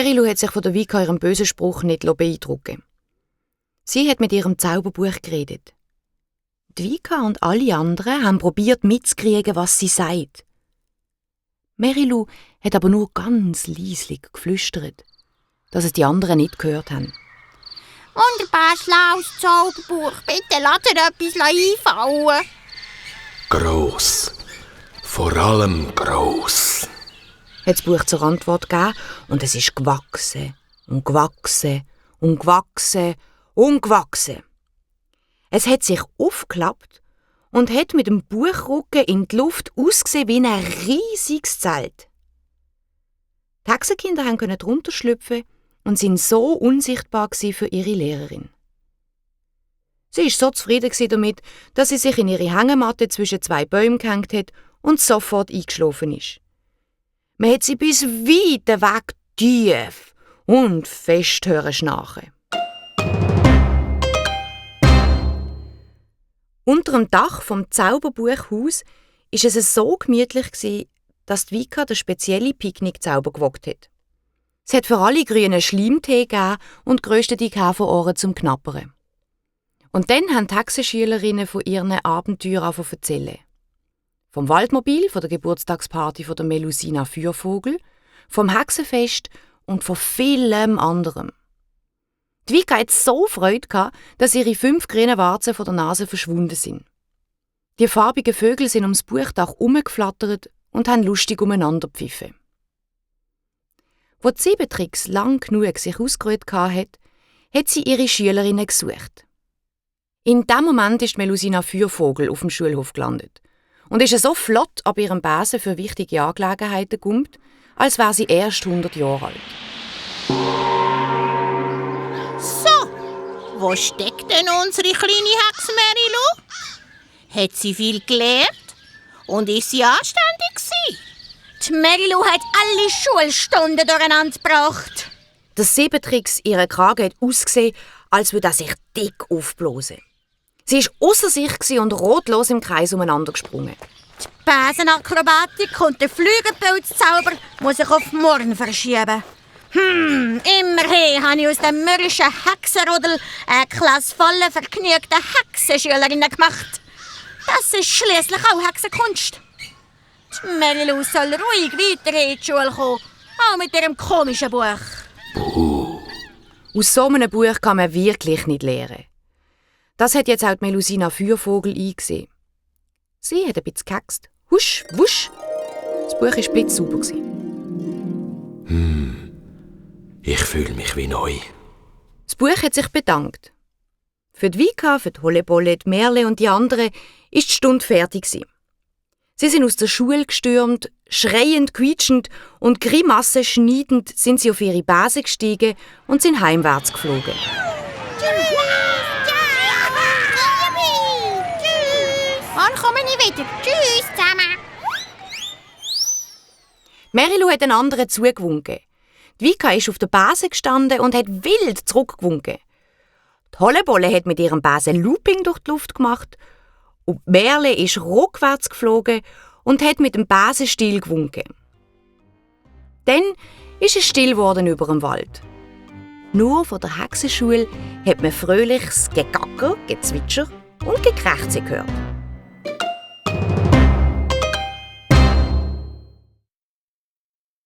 Merilu hat sich von der Vika ihrem bösen Spruch nicht beeindrucken. Sie hat mit ihrem Zauberbuch geredet. Die Vika und alle anderen haben probiert mitzukriegen, was sie sagt. Merilu hat aber nur ganz leislich geflüstert, dass es die anderen nicht gehört haben. Wunderbar schlaues Zauberbuch. Bitte lass dir etwas einfallen. Gross. Vor allem gross. Hat das Buch zur Antwort gegeben und es ist gewachsen und gewachsen und gewachsen und gewachsen. Es hat sich aufgeklappt und hat mit dem Buchrücken in die Luft ausgesehen wie ein riesiges Zelt. Die Hexenkinder konnten drunter schlüpfen und sind so unsichtbar für ihre Lehrerin. Sie war so zufrieden damit, dass sie sich in ihre Hängematte zwischen 2 Bäumen gehängt hat und sofort eingeschlafen ist. Man hat sie bis weit weg tief und fest hören schnarchen. Unter dem Dach vom Zauberbuchhaus war es so gemütlich, dass die Vika den speziellen Picknickzauber gewagt hat. Es hat für alle grünen Schleimtee gegeben und geröstete Käferohren zum Knappern. Und dann haben die Hexenschülerinnen von ihren Abenteuern erzählen. Vom Waldmobil, von der Geburtstagsparty von der Melusina Feuervogel, vom Hexenfest und von vielem anderem. Die Vika hatte so Freude gehabt, dass ihre 5 grünen Warzen von der Nase verschwunden sind. Die farbigen Vögel sind ums Buchdach herumgeflattert und haben lustig umeinander gepfiffen. Als die Siebentrix lang genug sich ausgeruht hatte, hat sie ihre Schülerinnen gesucht. In diesem Moment ist Melusina Feuervogel auf dem Schulhof gelandet und ist so flott ab ihrem Besen für wichtige Angelegenheiten gummt, als wäre sie erst 100 Jahre alt. So, wo steckt denn unsere kleine Hexe Merilu? Hat sie viel gelernt? Und ist sie anständig gewesen? Die Merilu hat alle Schulstunden durcheinander gebracht. Der Siebentrix, ihre Kragen hat ausgesehen, als würde er sich dick aufblasen. Sie war ausser sich und rotlos im Kreis umeinander gesprungen. Die Besenakrobatik und der Flügelpilzzauber muss ich auf morgen verschieben. Immerhin habe ich aus dem mürrischen Hexenrudel eine Klasse voller vergnügter Hexenschülerinnen gemacht. Das ist schliesslich auch Hexenkunst. Die Merilu soll ruhig weiter in die Schule kommen, auch mit ihrem komischen Buch. Aus so einem Buch kann man wirklich nicht lernen. Das hat jetzt auch die Melusina Feuervogel eingesehen. Sie hat ein bisschen gehext. Husch, wusch. Das Buch war blitzsauber. Ich fühle mich wie neu. Das Buch hat sich bedankt. Für die Vika, für die Hollebolle, die Merle und die anderen ist die Stunde fertig. Sie sind aus der Schule gestürmt, schreiend, quietschend und Grimassen schneidend sind sie auf ihre Base gestiegen und sind heimwärts geflogen. Wann komme ich wieder? Tschüss zusammen. Merilu hat den anderen zugewunken. Die Vika ist auf der Base gestanden und hat wild zurückgewunken. Die Hollebolle hat mit ihrem Besen Looping durch die Luft gemacht und Merle ist rückwärts geflogen und hat mit dem Besen still gewunken. Dann ist es still geworden über dem Wald. Nur von der Hexenschule hat man fröhliches Gegacker, Gezwitscher und Gekrächze gehört.